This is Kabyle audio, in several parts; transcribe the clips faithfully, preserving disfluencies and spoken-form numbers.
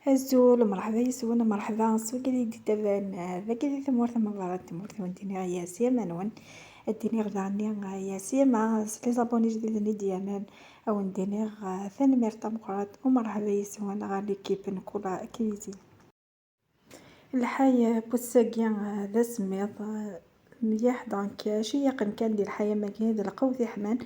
Azul, merḥba yes-wen, merḥba s wigad i d-ittaban, eh, dagi di tmurt n Berra n tmurt, wen-d-iniɣ yas yama-nwen, ad d-iniɣ daɣen yas yama s les abonnés jdiden i d-yernan, ad wen-d-iniɣ, eh, tanemmirt tameqqrant u merḥba yes-wen ɣer l'équipe n Kula Cuisine. Lḥal, eh, n wass-agi, eh, d asemmiḍ, eh, mliḥ, donc, eh, acu yeqqen kan di lḥal am wagi, d lqut yeḥman.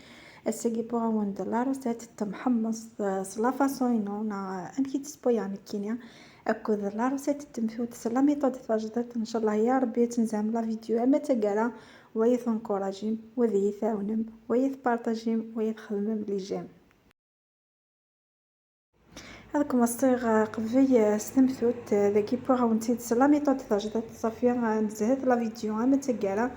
Ass-agi wwiɣ-awen-d la recette n temḥemmeṣt, eh, s la façon-inu, neɣ, eh, amek i tt-ssewwayeɣ nekkini, akked la recette n temtunt s la méthode tajdiṭ. Ncallah ya Rebbi ad tenzam la vidéo ama d taggara, wa ad yi-tencouragim, wa ad iyi-tɛawnem, wa ad iyi-tpartajim, wa ad iyi-txedmem les j'aime. Ad kmeṣṣiɣ, eh, qbel, eh, s temtunt, eh, dagi wwiɣ-awen-tt-id s la méthode tajdiṭ, ṣafi, eh, nezhet la vidéo ama d taggara,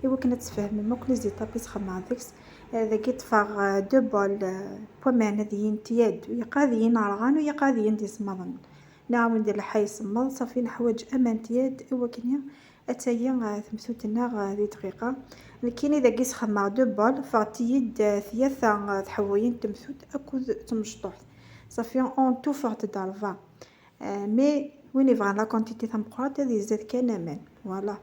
i wakken ad tfehmem akk les étapes i s-xedmeɣ deg-s. Eh, dagi ṭṭfeɣ, eh, deux bols, eh, n waman ad yin tied, u yeqqar ad yin rɣan, u yeqqar ad yin d isemmaḍen. Nniɣ-awen-d lḥal isemmeḍ, ṣafi neḥwaǧ aman tied, i wakken Ataya, ah, temtunt-nneɣ, ah, di dqiqa. Nekkini dagi sxedmeɣ deux bols, ffɣent-iyi-d, ah, tlata, ah, tḥewwiyin n temtunt akked tmecṭuḥt. Ṣafi, en tout ffɣent-d rebɛa. Ah, mais win yebɣan la quantité tameqqrant ad yezdat kan aman. Voilà.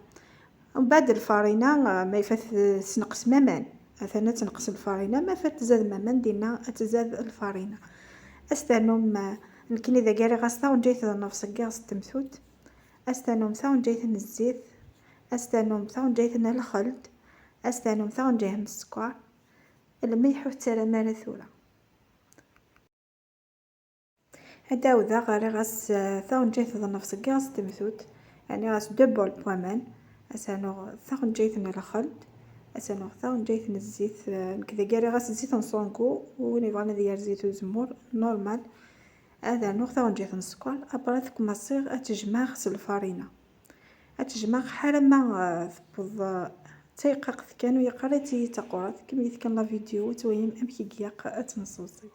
Mbeɛd lfarina, ah, ma ifat, ah, tesneqsem aman. Atan ad tenqes lfarina, ma ifat tzadem aman, dinna ad tzad lfarina. Ad s-ternum, ah, nekkini dagi rriɣ-as taɣenǧayt d nnefṣ n yiɣes n temtunt. Ad s-ternum taɣenǧayt n zzit, ad s-ternum taɣenǧayt n lxeld, ad s-ternum taɣenǧayt n sskeṛ, lmelḥ ur tettarram ara tura. Ad d-ɛawdeɣ, rriɣ-as, eh, taɣenǧayt d nnefṣ n yiɣes n temtunt, rniɣ-as deux bols n waman, ad s-rnuɣ taɣenǧayt n lxeld, ad s-rnuɣ taɣenǧayt n zzit, eh, nekk dagi rriɣ-as zzit n ṣungu, win yebɣan ad yerr zzit uzemmur, normal. Ad rnuɣ taɣenǧayt n sskeṛ, après ad kmaṣiɣ ad tt-jemɛeɣ s lfarina. Ad tt-jemɛeɣ ḥala ma, eh, tewweḍ, eh, d tayqaqt kan, u yeqqar ad tili d taqurant. Kemmlet kan la vidéo, ad twalim amek i ilaq ad tt-nessewṣi.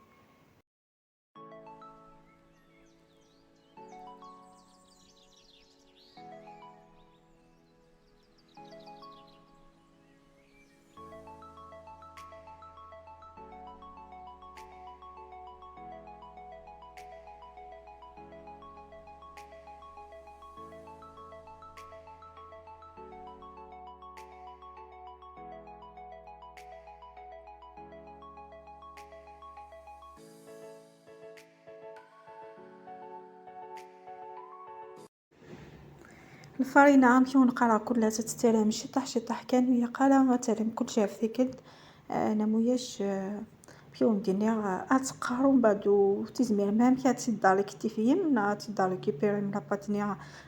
Lfarina, amek i wen-qqareɣ kul ass, ad tt-terrem ciṭṭaḥ ciṭṭaḥ kan, ur ilaq ara ad terrem kulci ɣef tikkelt. Ah, neɣ ma ulac, ah, amek i wen-d-iniɣ, ah, ad teqqar, umbeɛd ur tezmirem amek ad tt-id-terrem kif i yim, neɣ ad tt-id-récupérem la pâte-nni,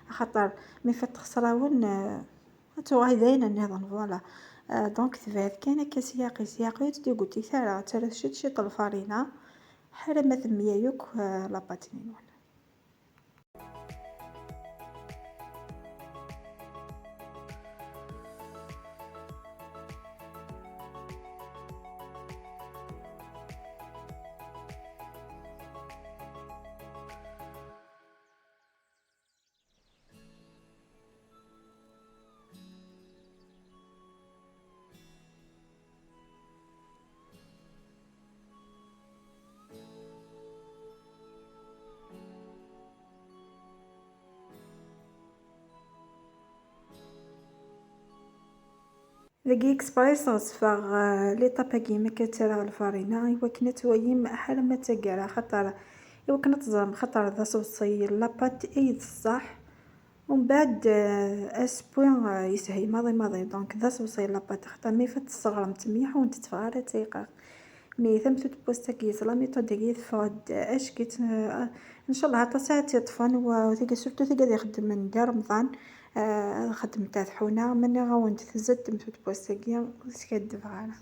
axaṭer mi fat texṣer-awen, ah, ad tuɣal d ayen nniḍen, voilà. Ah, donc tebɛed kan akka s yaqi, s yaqi ur tt-id-uguttit ara, ad terret ciṭ ciṭ lfarina, ḥala ma temyay akk, ah, la pâte-nni-nwen. Dagi express ɣeṣfeɣ, eh, l'étape-agi, ma akka ttarraɣ lfarina, i wakken ad twalim ḥala ma d taggara, xaṭer, i wakken ad teẓrem, xaṭer d aṣewṣi n la pâte ay d ṣṣeḥ. Umbeɛd, eh, asewwi, eh, yeshel maḍi maḍi, donc d aṣewṣi n la pâte, xaṭer mi fat tesseɣremt mliḥ ur n-tetteffeɣ ara d tayqaɣt. Mi tamtunt n wass-agi s la méthode-agi teffeɣ-d, eh, acki-tt, eh, ncallah aṭas ara tt-yeṭṭfen, wa tiga, surtout tiga ad ixeddmen di Remḍan, eh, ad xeddment ar tḥuna, ma nniɣ-awen-d tezza-d tamtunt n wass-agi, ur skaddebeɣ ara.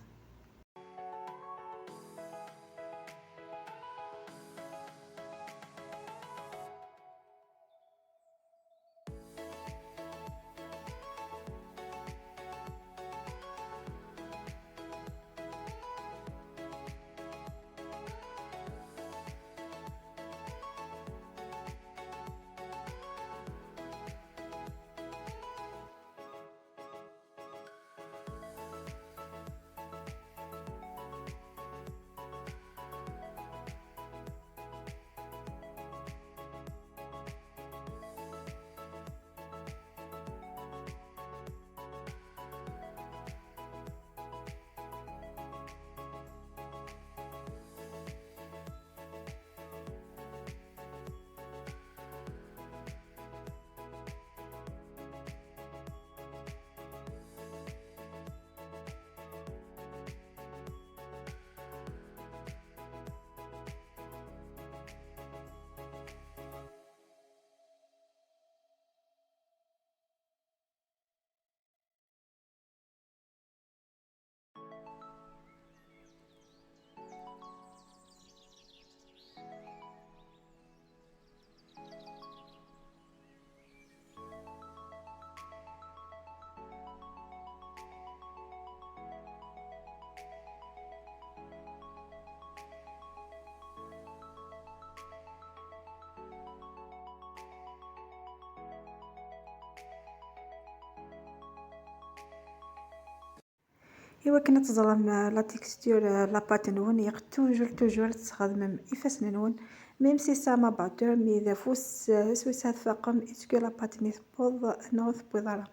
Iwakken ad teẓrem, euh, la texture, euh, la pâte-nwen, ilaq toujours, toujours ad tesxedmem ifassen-nwen, même si c'est un batteur, mais d afus, euh, s wis ad tfaqem, est-ce que la pâte-nni tewweḍ neɣ ur tewwiḍ ara.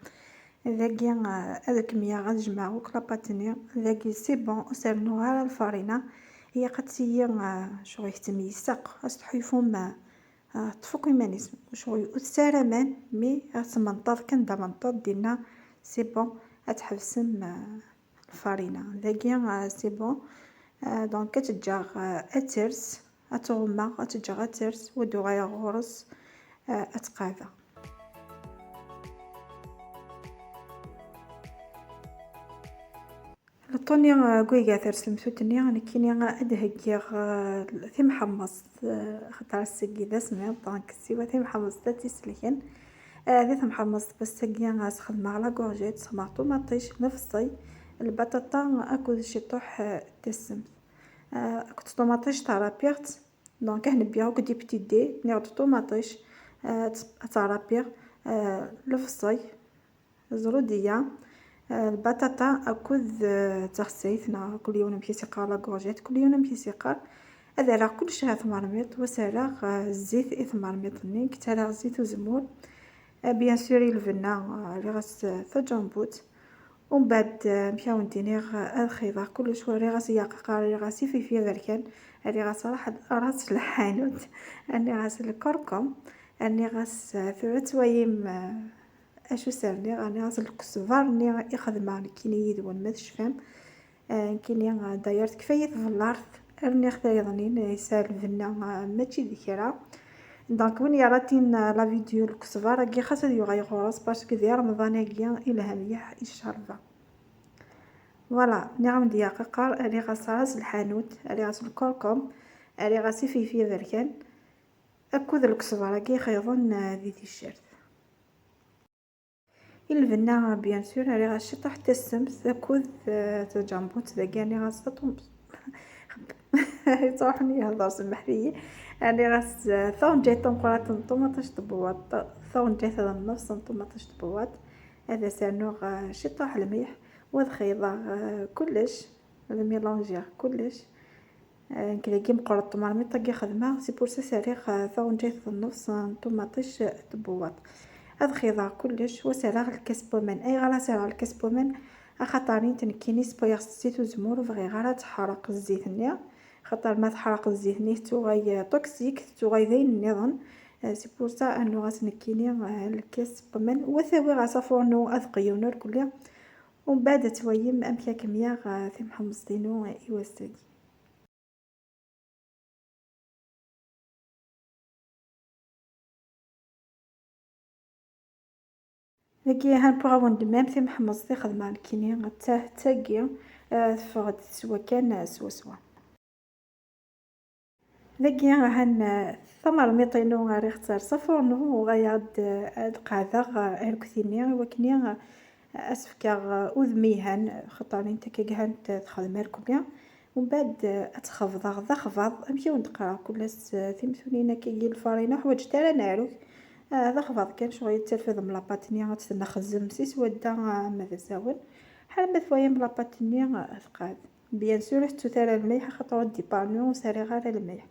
Dagi, euh, ad kem-yaɣ ad jemɛeɣ akk la pâte-nni. Dagi, c'est bon, ur s-rennuɣ ara lfarina. Ilaq ad tili, euh, ccɣel-ik ttemyesseq, ad s-tḥulfum, euh, euh, tfuk iman-is. Ccɣel ur tesɛi ara aman, mais ad tmenṭeḍ kan d amenṭeḍ, dinna, c'est bon, ad tḥebsem, euh, lfarina. Dagi, euh, c'est bon. Euh, donc, ad tt-ǧǧeɣ, euh, ad ters, ad tt-ɣummeɣ, ad tt-ǧǧeɣ ad ters, u ad uɣaleɣ ɣur-s, euh, ad tt-qeɛdeɣ. Lṭuni, euh, deg wiga tersem sut-nni, nekkini ad d-heggiɣ, euh, timḥemmeẓt, euh, axaṭer ass-agi d asemmiḍ, donc siwa timḥemmeẓt ad tt-isellken. Eh, di temḥemmeẓt n wass-agi, eh, sxedmeɣ la courgette, sxedmeɣ ṭumaṭic, lebṣel, lbaṭaṭa akked ciṭuḥ, eh, n tasemt. Eh, akked ṭumaṭic ttɛarapiɣ-tt. Donc, ah, nebbiɣ akk des petits dés, nniɣ-d ṭumaṭic, eh, ad tt-, ad ttɛarapiɣ, eh, lebṣel, zrudiya, eh, lbaṭaṭa akked, eh, taxsayt, neɣ kul yiwen amek i s-iqqar, la courgette, kul yiwen amek i s-iqqar. Ad rreɣ kullec ɣer tmermiṭ, wa s-rreɣ, eh, zzit i tmermiṭ-nni, nekk ttarraɣ zzit uzemmur. Eh, bien sûr, i lbenna, eh, rriɣ-as, eh, taǧambut. Umbeɛd, eh, amek awen-d-iniɣ, eh, ad xiyḍeɣ kullec, wa rriɣ-as i yaqaqar, rriɣ-as i fifi aberkan, rriɣ-as ras, ras lḥanut, rniɣ-as lkurkum, rniɣ-as, eh, tura ttwayim, eh, acu s-rniɣ, rniɣ-as lkesbar-nni i xedmeɣ nekkini yid-wen, ma tecfam. Eh, nekkini, eh, d'ailleurs, tekfa-yi tbellart, rniɣ tayeḍnin, eh, yesɛa lbenna, eh, mačči d kra. Donc, win yaratin, eh, la vidéo n lkesbar-agi, xas ad yuɣal ɣur-s, parce que di Remḍan-agi, ilha mliḥ i ccerba. Voilà, nniɣ-am-d yaqaqar, rriɣ-as ras lḥanut, rriɣ-as lkurkum, rriɣ-as ifilfil aberkan, akked lkesbar-agi ixeḍen, eh, di ticcert. I lbenna, bien sûr, rriɣ-as ciṭuḥ n tasemt akked, eh, taǧambut dagi, rniɣ-as taṭum-, yettruḥun yehder, semmeḥ-iyi. Rniɣ-as, eh, taɣenǧayt tameqqrant n ṭumaṭic n tbewwaṭ, taɣenǧayt n nnefs n ṭumaṭic n tbewwaṭ. Ad as-rnuɣ, eh, ciṭuḥ lmiḥ, u ad xeyḍeɣ, eh, kullec, ad mélangiɣ kullec. Eh, nekk dagi meqqret tmermiṭ-agi xedmeɣ, c'est pour ça s-rriɣ, eh, taɣenǧayt n nnefs n ṭumaṭic n tbewwaṭ. Ad xeyḍeɣ kullec, u ad s-rreɣ lkas n waman. Ayɣer ad s-rreɣ lkas n waman? Axaṭer nekkini sewwayeɣ-tt s zzit uzemmur, ur bɣiɣ ara ad teḥreq zzit-nni. Axaṭer ma teḥreq zzit-nni, tettuɣal, eh, toxique, tettuɣal d ayen nniḍen. Eh, c'est pour ça, rnuɣ-as nekkini, eh, lkas n waman. U ad t-awiɣ ɣer afurnu ad qeyyun irkelli. Umbeɛd ad twayem amek ad kem-yaɣ, eh, timḥemmeẓt-inu i wass-agi. Dagi, han pour awen-d-mam timḥemmeẓt i xedmeɣ nekkini, d ta-, d tagi, eh, teffeɣ-d teswa kan, eh, swaswa. Dagi, han, eh, tamermiṭ-inu rriɣ-tt ɣer afurnu, uɣaleɣ-d, eh, ad qeɛdeɣ, eh, arekti-nni, i wakken, eh, ad s-fkeɣ, eh, udem yelhan, xaṭer netta akka ghan t-, texdem irkelli. Umbeɛd, eh, ad tt-xebḍeɣ d axbaḍ, amek i wen-d-qqareɣ kul ass, eh, timtunin akka n lfarina, ḥwaǧent ara neɛruk. Eh, d axbaḍ kan, ccɣel ad terfed am la pâte-nni, ad tt-nexzem si swadda, eh, ama d asawen. Ḥala ma twayem la pâte-nni, eh, teqɛed. Bien sûr, ur tettut ara lmelḥ, axaṭer ur d-iparnu, ur s-rriɣ ara lmelḥ.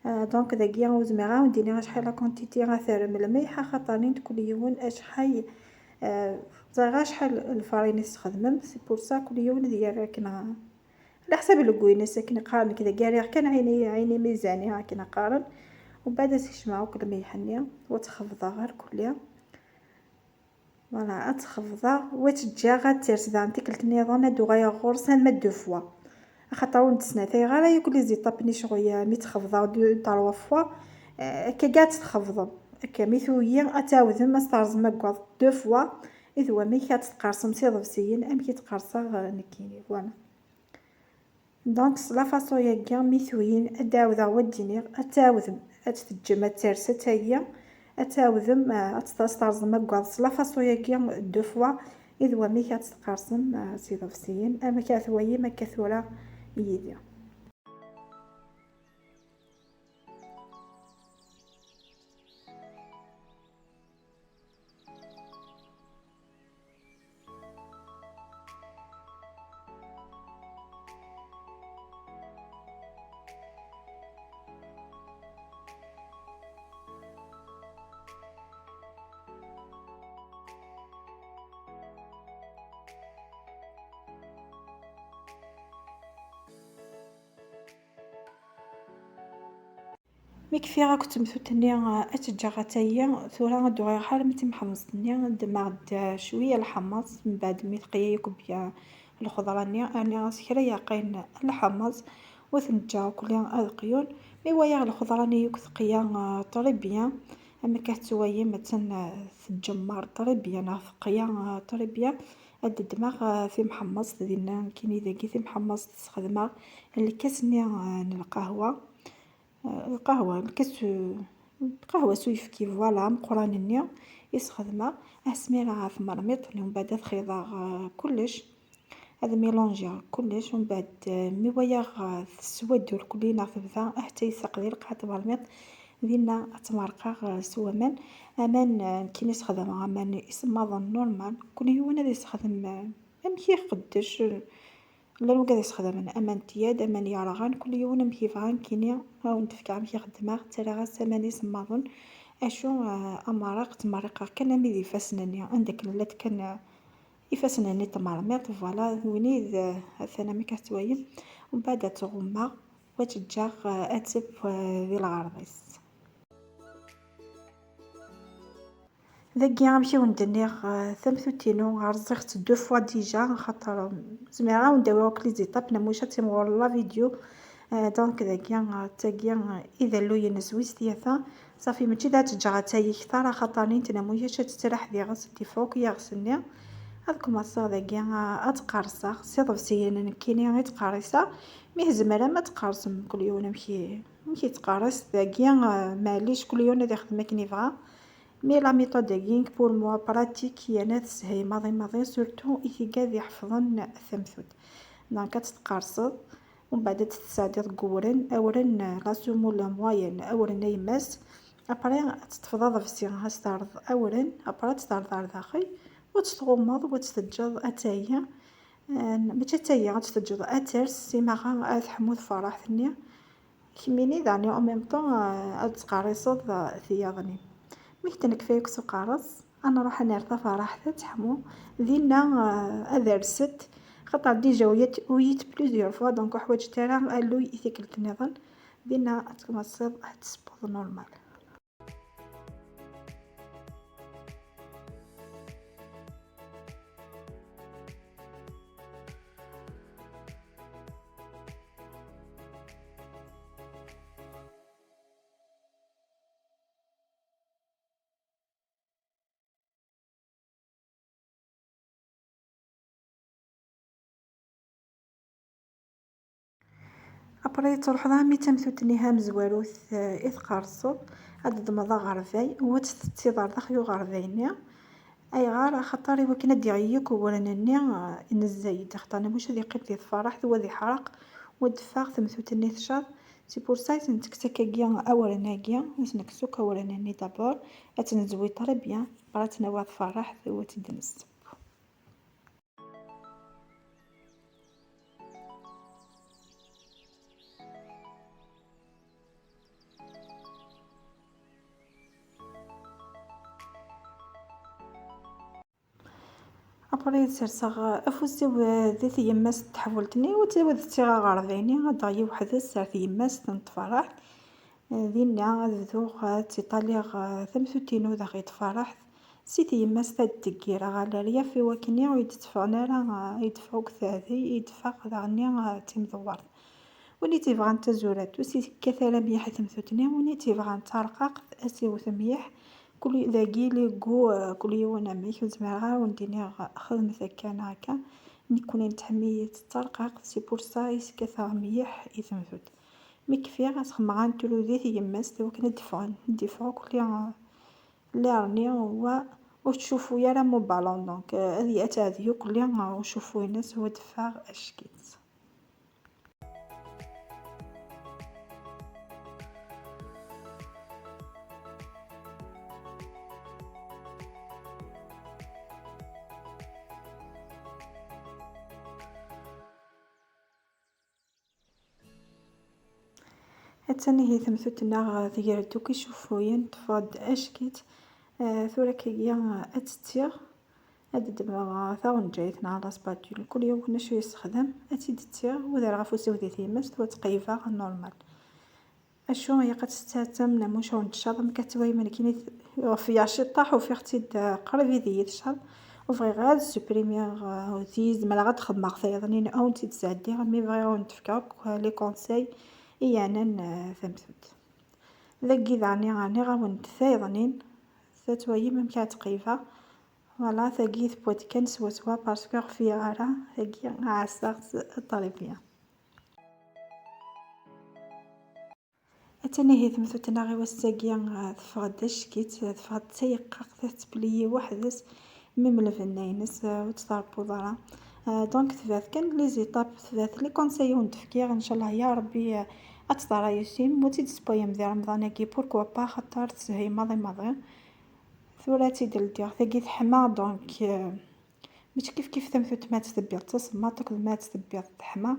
Eh, donc, dagi, ur zmireɣ ara ad wen-d-iniɣ acḥal la quantité ara terrem lmelḥ, axaṭer nin kul yiwen acḥal, eh, ẓriɣ acḥal lfarina i tesxedmem, c'est pour ça kul yiwen ad yerr akken, eh, Ɛla ḥsab n lgwin-is akken qqaren, nekk dagi rriɣ kan ɛini, ɛini mizani akken qqaren. Umbeɛd ad s-kecmeɣ akk lmelḥ-nni, u ad t-xebḍeɣ ɣer kulli. Voilà, ad t-xebḍeɣ, u ad t-ǧǧeɣ ad ters daɣen tikkelt nniḍen, ad d-uɣaleɣ ɣur-s alma deux fois. Axaṭer ur d-snatayeɣ ara yakk les étapes-nni ccɣel mi tt-xebḍeɣ deux, trois fois. Eh, akka kka ad tt-txebḍem. Akka mi tugi ad tɛawdem ad s-terẓem aggaḍ deux fois, i d wamek ad tt-tqersem s iḍebsiyen, amek i tt-qerseɣ, eh, nekkini. Voilà. Donc, s la façon-agi, mi tuyin, ad d-ɛawdeɣ wa d-iniɣ, ad tɛawdem, ad teǧǧem, ad ters, ad tagi, ad tɛawdem, eh, ad testerẓem aggaḍ s la façon-agi deux fois, i d wamek ad teqqersem, eh, s iḍebsiyen, amek ara twayem akka tura yid-i. Kfiɣ akk temtut-nni, eh, ad tt-ǧǧeɣ ad tagi. Tura ad d-uɣaleɣ ɣer timḥemmeẓt-nni, ad ddmeɣ-d, eh, cwiya lḥemmeẓ, mbeɛd mi teqya yakk bya lxeḍra-nni, rniɣ-as kra yeɛqayen n lḥemmeẓ, u ad ten-ǧǧeɣ akk ad qyun. Mi wayeɣ lxeḍra-nni yakk teqya, eh, très bien, am akka tettwayim, attan, eh, tǧemmer très bien, neɣ teqya, eh, très bien, ad d-ddmeɣ, eh, timḥemmeẓt dinna, nekkini dagi timḥemmeẓt sxedmeɣ lkas-nni, eh, n lqahwa. Lqahwa, lkas, lqahwa s uyefki, voilà, ameqqran-nni i sxedmeɣ. Asmi ara ɣer tmermiṭ, mbeɛd ad xliḍeɣ, eh, kullec, ad mélangiɣ kullec, mbeɛd, eh, mi wayeɣ, eh, teswa ddurt kulli neɣ tebda, eh, ḥetta yessaqdi lqaɛ n tmermiṭ, dinna ad tt-merqeɣ, eh, s waman. Aman, eh, nekkini sxedmeɣ aman isemmaḍen normal, kul yiwen ad yessexdem, eh, amek iqeddec, eh, Llan wigad yessexdamen aman n tyad, aman yerɣan, kul yiwen amek yebɣa. Nekkini ad awen-d-fkeɣ amek i xeddmeɣ, ttarraɣ-as aman isemmaḍen. Acu, eh, amerreq, ttmerriqeɣ kan armi d ifassen-nni, anda akken llant kan, eh, ifassen-nni n tmermiṭ, voilà, d win i d, eh, atan amek ad tettwayem. Mbeɛd ad tt-ɣummeɣ, u ad tt-ǧǧeɣ, eh, ad tef, eh, di lɣerḍ-is. Dagi, amek i wen-d-nniɣ, eh, tamtut-inu rẓiɣ-tt deux fois déjà, axaṭer, eh, zemreɣ ad wen-d-awiɣ akk les étapes, nna muca ad timɣur la vidéo. Eh, donc dagi, eh, d tagi, eh, i d alluy-ines wis tlata. Safi, mačči d ad tt-ǧǧeɣ ad tagi kter, axaṭer nint nna muca ad tettraḥ diɣes, ad d-iffeɣ akk yiɣes-nni. Ad kmaṣeɣ dagi, eh, ad tt-qerṣeɣ s iḍebsiyen nekkini i ttqerriseɣ. Mi tzemrem ad tqerṣem kul yiwen amek i, amek i yettqerris dagi, eh, maɛlic kul yiwen ad ixdem akken yebɣa. Mais la méthode-agi, pour moi, pratique, yerna teshel maḍi maḍi, surtout i tigad iḥefḍen tamtut. Donc, ad tt-tqerṣeḍ, umbeɛd ad tt-tesɛeddiḍ deg uwren, awren, eh, la semoule moyenne, awren ayemmas. Après, ad teṭṭfeḍ aḍebsi, ad s-terreḍ awren, après ad tt-terreḍ ar daxel, u ad tt-tɣummeḍ, u ad tt-teǧǧeḍ ad tagi. Eh, mačči ad tagi, ad tt-teǧǧeḍ ad ters, imara ad teḥmu tferraḥt-nni. Kemmini daɣen en même temps, euh, ad tettqerriseḍ, euh, tiyaḍ-nni. Mi k-d-nekfa akk s uqerres, ad nruḥ ad nerr taferraḥt ad teḥmu. Dinna, euh, ad rset, xaṭer déjà uyit, uyit plusieurs fois, donc ur ḥwaǧet ara alluy i tikkelt nniḍen. Dinna ad tmaṣṣiḍ ad tessewweḍ normal. Après, truḥeḍ armi d tamtunt-nni tamezwarut, eh, i tqerṣeḍ, ad d-ddmeḍ aɣerbay, u ad t-tettiḍ ar daxel uɣerbay-nni. Ayɣer? Axaṭer i wakken ad d-iɣli yakk uwren-nni, eh, inezza-yi-d, axaṭer nna muc ad yeqqim di tferraḥt, u ad iḥreq, u ad d-teffeɣ temtut-nni tecceḍ. C'est pour ça i s-nettekkes akkagi awren-agi, ad s-nekkes akk awren-nni d'abord, ad tt-nezwi très bien, après ad tt-nawi ɣer tferraḥt, u ad tt-id-nesseww. Après, ad serseɣ afus-iw di tyemmat n teḥbult-nni, u ad tettiɣ aɣerbay-nni, ad d-aɣ yiweḥd-s ar tyemmat n tferraḥt. Dinna ad bduɣ ad ttitaliɣ tamtunt-inu daxel tferraḥt. Si tyemmat ad d-teggireɣ ɣer leryaf i wakken ur yi-d-tteffɣen ara, ad yi-d-teffeɣ akk teɛdi, ad yi-d-teffeɣ daɣen d timdewwert. Win i tt-ibɣan d tazurant, ur s-yekkat ara mliḥ i temtunt-nni, win i tt-ibɣan d tarqaqt, ad s-iwet mliḥ. Kul, dagi, les goûts, euh, kul yiwen amek, ur zmireɣ ara ad wen-d-iniɣ xedmet akka neɣ akka. Nekkni nettḥemmil-itt d tarqaqt, c'est pour ça i s-kkateɣ mliḥ i temtunt. Mi kfiɣ, ad xemmeɣ ad ntru di tyemmat, i wakken ad d-ffɣen, ad d-iffeɣ akk les, euh, les rni, wa ur tettcuffu ara am uballon, donc, euh, ad y-, ad tɛeddi akk les, euh, ucuffu-ines, u ad d-teffeɣ ack-itt. Attan ihi temtunt-nneɣ tger-d akk icuffuyen, teffeɣ-d ack-itt. Eh, tura akkagi ad tt-ttiɣ, ad d-ddmeɣ taɣenǧayt neɣ la spatule, kul yiwen acu yessexdam, ad tt-id-ttiɣ, u ad rreɣ afus-iw di tyemmat, u ad tt-qeyybeɣ normal. Acu i ɣ-tettatam namuc ur n-teccaḍ, am ka tettwayem nekkini ɣef yaciṭaḥ ufiɣ-tt-id, eh, qrib id iyi-teccaḍ. U bɣiɣ ad supprimiɣ, eh, ur t-iyi-, zemreɣ ad xedmeɣ tayeḍnin ur n-tt-id-sɛeddiɣ, mi bɣiɣ ur n-d-fkeɣ akk, eh, les conseils i yeɛnan, eh, tamtunt. Dagi daɣen rniɣ-awen-d tayeḍnin, tettwayem amek ara tt-qeyybeɣ. Voilà, tagi tewwa-d kan swaswa parce que ur xfiɣ ara, tagi ɛasseɣ-tt très bien. Atan ihi temtunt-nneɣ i wass-agi, ah, teffeɣ-d acek-itt, ah, teffeɣ-d d tayeqqart, tettpliyi weḥd-s, même lbenna-ines, ah, ur tt-terbuḍ ara. Ah, donc tebɛet kan les étapes, tebɛet les conseils i wen-d-fkiɣ, ncallah ya Rebbi, ah, ad tt-tṛayusim, ur tt-id-tessewwayem di Remḍan-agi, pourquoi pas, axaṭer teshel maḍi maḍi. Tura ad tt-id-ldiɣ, tagi teḥma, donc, ah, Mačči kif kif tamtunt ma tt-tebbiḍ d tasemmaḍt akked ma tt-tebbiḍ teḥma.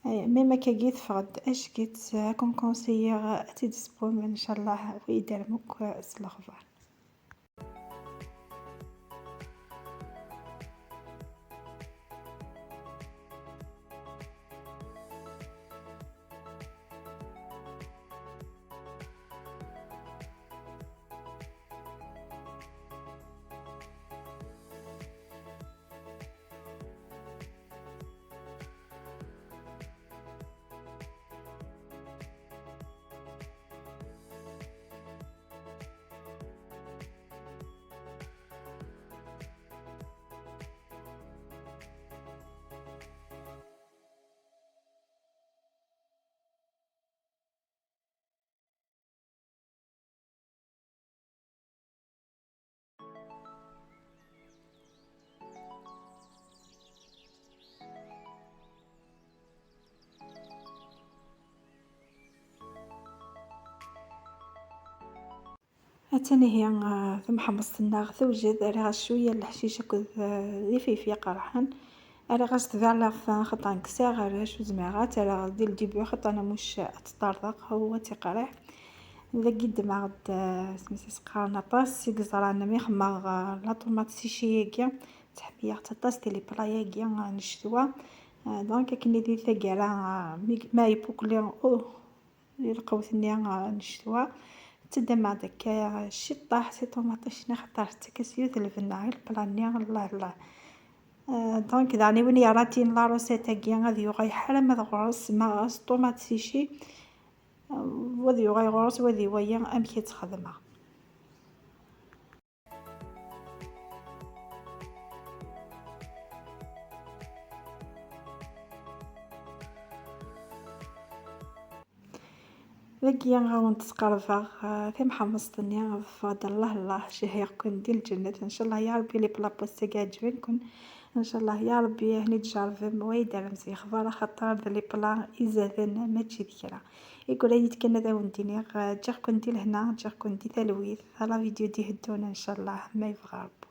Eh, même akkagi teffeɣ-d acek-itt, ad ken-conseiller ad tt-id-tessewwem, ncallah, wa yeddarem akk s lexbar. Atan ihi, ah, tamḥemmeẓt-nneɣ tewjed, rriɣ-as cwiya n leḥcic akked, ah, d ifeyfi iqerḥen. Rriɣ-as vers la fin, xaṭer nekk sɛiɣ arrac, ur zmireɣ ad tt-rreɣ di le début, xaṭer namuc ad t-ṭṭerḍeɣ u ad tt-iqerreḥ. Dagi ddmeɣ-d, ah, isem-is qqaren aṭas i yeẓran mi xemmeɣ, ah, la tomate séchée-agi, ttḥemmileɣ-tt aṭas di les plats-agi, ah, n ccetwa. Ah, donc akken i di taggara, ah, mi, ma yebukli, uh, di lqewt-nni, ah, n ccetwa. Ttaddameɣ-d akka ciṭṭaḥ si ṭumaṭic-nni, xaṭer tettak-as yiwet lbenna i lepla-nni, Allah, Allah. Ah, donc, daɣen i win yerratin la recette-agi, ad yuɣal ḥala ma d ɣur-s, ma ɣur-s ṭumaṭ séchée, ah, u ad yuɣal ɣur-s, u ad iwali amek i tt-xedmeɣ. Dagi ad awen-d-sqerbeɣ, ah, timḥemmeẓt-nni, ḍfeɣ-d, Allah, Allah, cehhiɣ-ken di lǧennet. Ncallah ya Rebbi les plats n wass-agi ɛeǧben-ken. Ncallah ya Rebbi ad ten-id-tjerrbem, wa yeddarem s lexbar, axaṭer d les plats izaden, mačči d kra. Yegra-yi-d kan ad awen-d-iniɣ, ah, ǧǧiɣ-ken di lehna, ǧǧiɣ-ken di talwit, à la vidéo d-iteddun, ncallah, ma yebɣa Rebbi.